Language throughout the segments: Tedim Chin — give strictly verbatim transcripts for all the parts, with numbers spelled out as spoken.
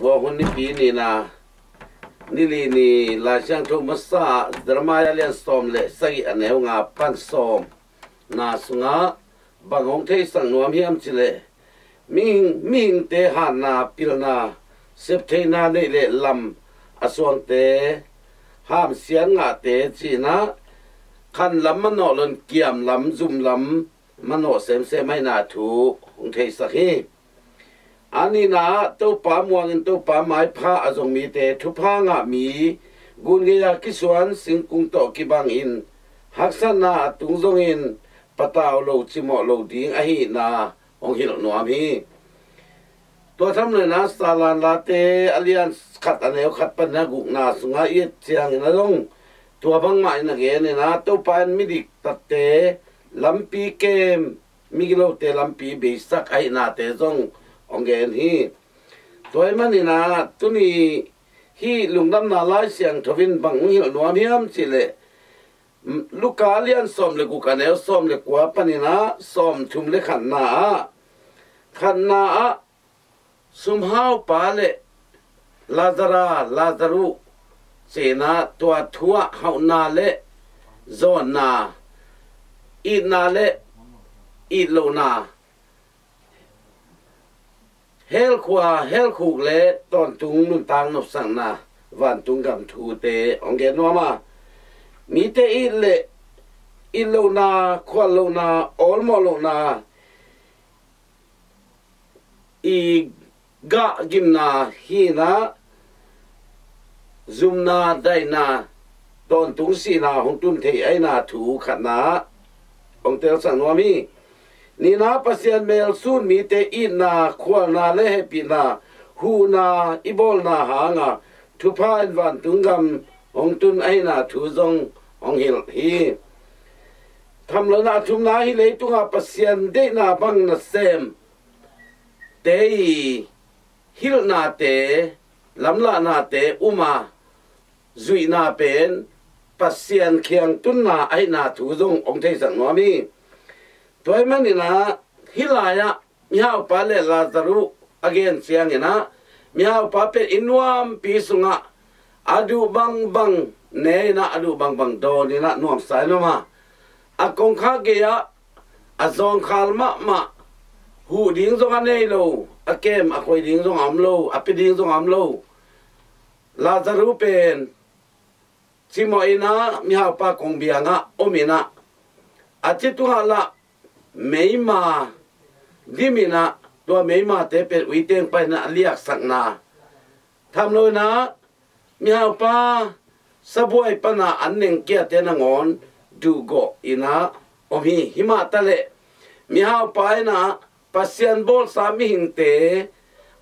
Tua hun nipi nina, nili ni Lai Siangtho masa Jeremiah lian sawm le sagih a neu nga pan sawm na sungah bang hong theisak nuam hiam cileh, mihing, mihingte hanna, pilna, septheina neih le lam a suangte, hamsiat ngahte cinah khan lam manawh lon kiam lam, zum lam manawh semsem ahina thu hong theisak hi. A nina ah Topa muangin Topa maipha a zong mite thupha ngah mi, gun gei-a kisuan singkung tawh kibangin haksatna a tung zongin patau lo, cimawh lo ding ahina hong hilh nuam hi. Tua tham loina Salan Late a lian khat a neu khat pan a gukna sungah i et ciangin a zong tua bangmah in a genin ah, Topa in midik tatte lampi kem, migilote lampi beisak ahihnate zong hong gen hi. Tua ahih manin ah tuni hih lungdamna Lai Siangtho in bang hong hilh nuam hiam cileh, Luka lian sawm le guk a neu sawm le kua panin ah sawm thum le khatna ah, khatna ah sumhaupa le Lazara, Lazaru cinah tua thu ah hauhna le zawnna, itna le it lohna, helkhua, helkhuk le tawntung nuntak nopsakna, vantung gam thute hong gen nuam a, mite it le it lohna, khual lohna, awlmawh lohna, i gah gimna hinah zumna, daihna, tawntung sihna hong tun thei ahina thu khatna hong telsak nuam hi. Nina, Pasian mel sun mite itna, khualna le hehpihna, huhna i bawlna hanga thupha in vantung gam hong tun ahina thu zong hong hilh hi. Tham loina a thumna, hih leitungah Pasian deihna bang nasem te i hilhnate, lamlahnate um a, zuihna pen Pasian khiang tunna ahihna thu zong hong theisak nuam hi. Tua ahih manin ah hih lai-ah mihaupa le Lazaru a gen ciangin ah, mihaupa pen inn nuampi sungah a duh bangbang ne in ah, a duh bangbang dawn in ah nuamsa in om a, a kongkhak gei-ah a zawngkhal mahmah, huh ding zong a nei lo, a kem a khoi ding zong a om lo, a pia ding zong a om lo. Lazaru pen cimawh in ah mihaupa kongbiangah om in ah, a ci tungah lah meima dim in ah, tua meimate pen uite panin ah a liaksakna. Tham loina mihaupa sabuai pana an nengkiate nangawn duhgawh in ah om hi. Himah taleh mihaupa in ah Pasian bawlsa mihingte,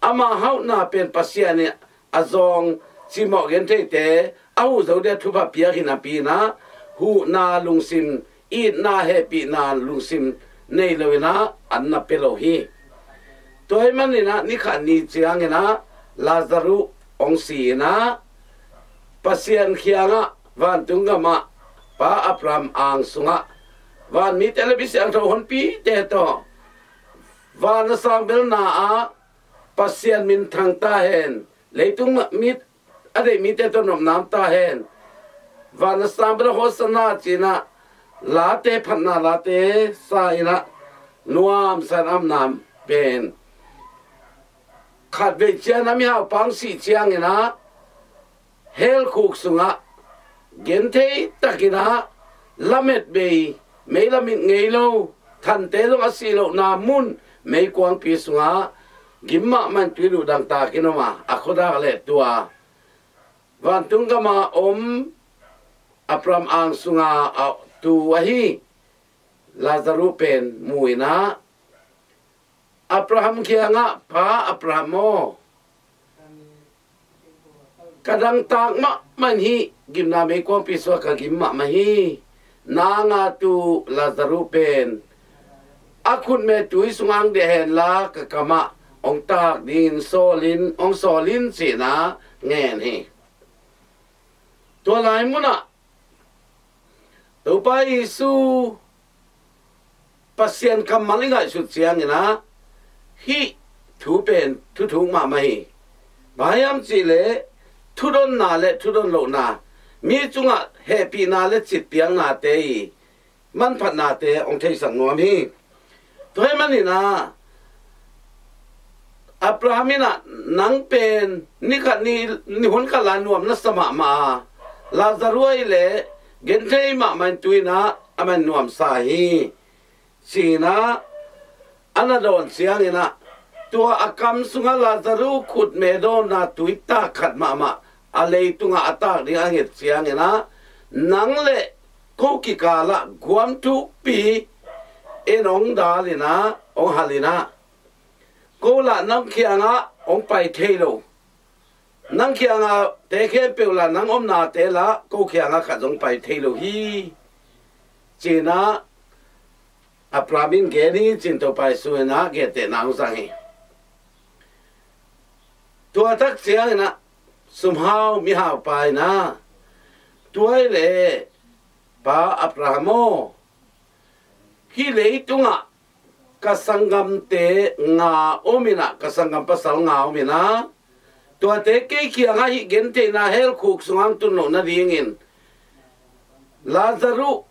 ama hauhna pen Pasian in a zawng, cimawh gentheite a huh zo dia thupha piak hi napi in ah, huhna lungsim, itna hehpihna lungsim nei lo in ah an na pia lo hi. Tua ahih manin ah ni khat ni ciangin ah Lazaru hong si in ah, Pasian kiangah, vantung gamah, Pa Abraham ang sungah, vanmite le misiangtho honpite tawh, van a sang belna ah Pasian minthang ta hen, leitung mit a deih mite tawh nopna om ta hen. Van a sang bel Hosanna ci-in ah late, phatna late sa in ah nuamsa in ah om na pen, khatvei ciang a mihaupa hong sih ciangin ah hell khuk sungah genthei takin ah lamet bei, mei lamit ngei lo, thante zong a sih lohna mun meikuangpi sungah gim mahmah in tui luh dangtakin om a, a khuadak le tua vantung gama om Abraham ang sunga a tu ahi Lazaru pen mu in ah, Abraham kiangah, Pa Abraham aw, ka dangtak mahmah in hih gimna meikuangpi sungah ka gim mahmah hi. Nang a tu Lazaru pen a khutme tui sungah hong deh henla ka kamah hong tak dingin sawl in, hong sawl in, ci-in ah ngen hi. Tua lai munah Topa Jesu Pasian kammal i ngaihsut ciangin ah hih thu pen thuthuk mahmah hi. Bang hiam cihleh thudonna le thudon lohna, mi cungah hehpihna le citpiaknate i manphatnate hong theisak nuam hi. Tua hih maninah Abraham inah nang pen nikhat ni, ni hun khat la nuam na sa mahmah a, Lazarus ahi le genthei mahmah in tu inah a man nuamsa hi. Cinah a na dawn cianginah tua a kam sungah Lazarus khut me dawnna tuitak khat mahmah a leitungah a tak ding a nget cianginah nang le ko kikalah guam thukpi in hong dalinah hong halinah ko lah nang kiangah hong pai thei lo. Nang kiangah te khempeuh lah nang omnate lah ko kiangah khat zong pai thei lo hi. Cinah Abraham in gen hi cin Topa Jesu inah gentehna hong zang hi. Tua tak cianginah sumhau mihaupa inah tua hi le Pa Abraham aw, hih leitungah ka sanggamte nga om inah, ka sanggam pasal nga om inah, tuate kei kiangah hih gentheihna helkhuk sungah tun loh nadingin Lazarus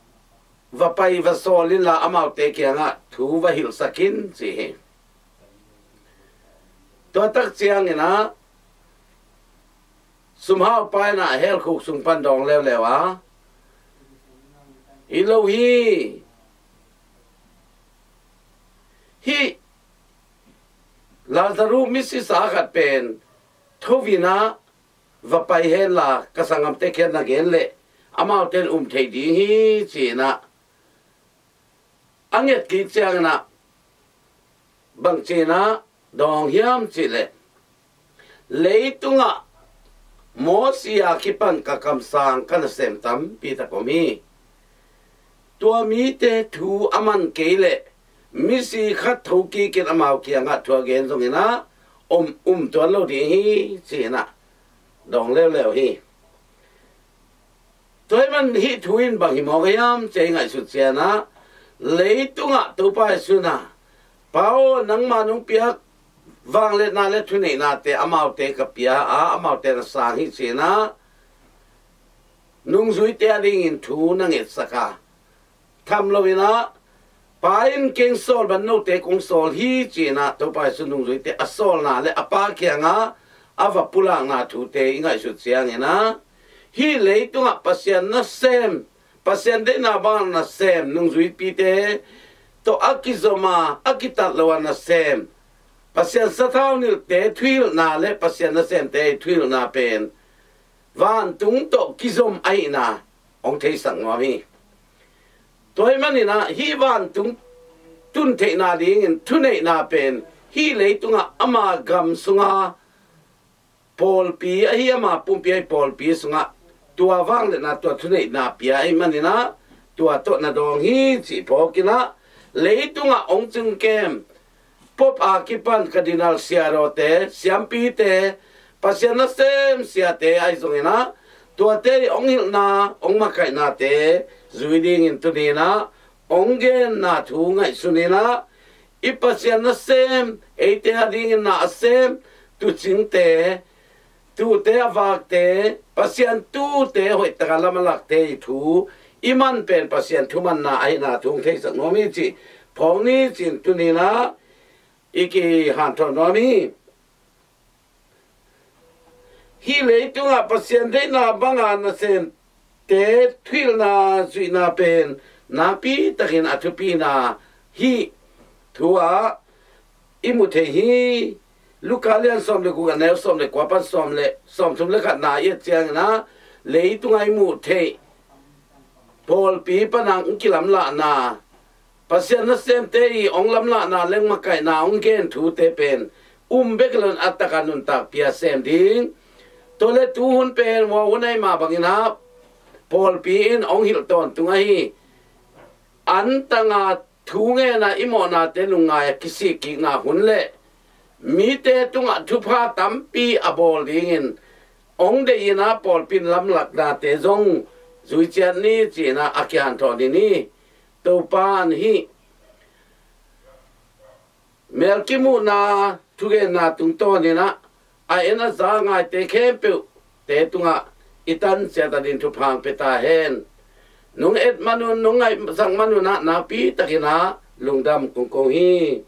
va pai va sawl inla amaute kiangah thu va hilhsak in ci hi. Tua tak cianginah sumhaupa inah helkhuk sung pan dawng leuleu a, hi lo hi. Hih Lazarus misisa khat pen thovinah va pai henla ka sanggamte kiang na gen leh amaute in um thei ding hi cinah a nget kik cianginah bang cinah dawng hiam cihleh leitungah Mosi a kipan ka kamsang ka nasem tampi tak om hi. Tua mite thu a man kei leh misi khat tho kikin amau kiangah thu a gen zonginah om um tuan lo ding hi cinah dawng leuleu hi. Tua hih man hih thu in bang hi mawk a hiam ci-a i ngaihsut cianah leitungah Topa Jesu inah Pa aw, nangma nong piak vangliatna le thuneihnate amaute ka pia a, amaute na sang hi cinah nungzuite a dingin thu na ngetsak a, tham loinah Pa in kei hong sawl bang note kong sawl hi cinah Topa Jesu nungzuite a sawlna le a Pa kiangah a va pulakna thute i ngaihsut cianginah hih leitungah Pasian nasem, Pasian deihna bangah nasem nungzuipite tawh a kizom a, a kitat lo a nasem Pasian sathau nilhte thuhilhna le Pasian nasemte thuhilhna pen vantung tawh kizom ahihna hong theisak nuam hi. Tua hih maninah hih vantung tun theihna dingin thuneihna pen hih leitungah ama gam sunga pawlpi ahi, ama pumpi ahi pawlpi sungah tua vangliatna, tua thuneihna pia ahih maninah tua tawh na dawng hi cih phawkinah leitungah hong cingkem Pope a kipan Cardinal, siadawte, siampite, Pasian nasem siate ahi zonginah tuate i hong hilhna, hong makaihnate zui dingin tuninah hong genna thu ngaihsun inah i Pasian nasem, eite a dingin na a sem tuucingte, tuute a vakte, Pasian tuute hoihtaka lam a lakte i thu i man pen Pasian thumanna ahihna thu hong theisak nuam hi cih phawk ni cin tuninah i kihanthawn nuam hi. Hih leitungah Pasian deihna banga nasemte thuhilhna zuihna pen nakpitakin a thupina hih thu-ah i mu thei hi. Luka lian sawm le guk, a neu sawm le kua pan sawm le sawmthum le khatna i et cianginah leitungah i muh theih pawlpi pana hong kilamlahna, Pasian nasemte i hong lamlahna le makaihna hong gen thute pen um bek lo-in a taka nuntak pia sem ding. Tua le tuhun pen hua hun ahi mah banginah pawlpi in hong hilh tawntung ahi. Antanga thu ngenna i mawhnate lungngai a kisikkikna hun le mite tungah thupha tampi a bawl dingin hong deih inah pawlpi in lamlaknate zong zui ciat ni cinah a kihanthawn hi ni. Topa in hih melkimuhna thugenna tungtawninah a en a za ngaite khempeuh te tungah i tansiat a ding thupha pia ta hen. Nong et man un, nong ngaihsak man un ah nakpi takin ah lungdam kong ko hi.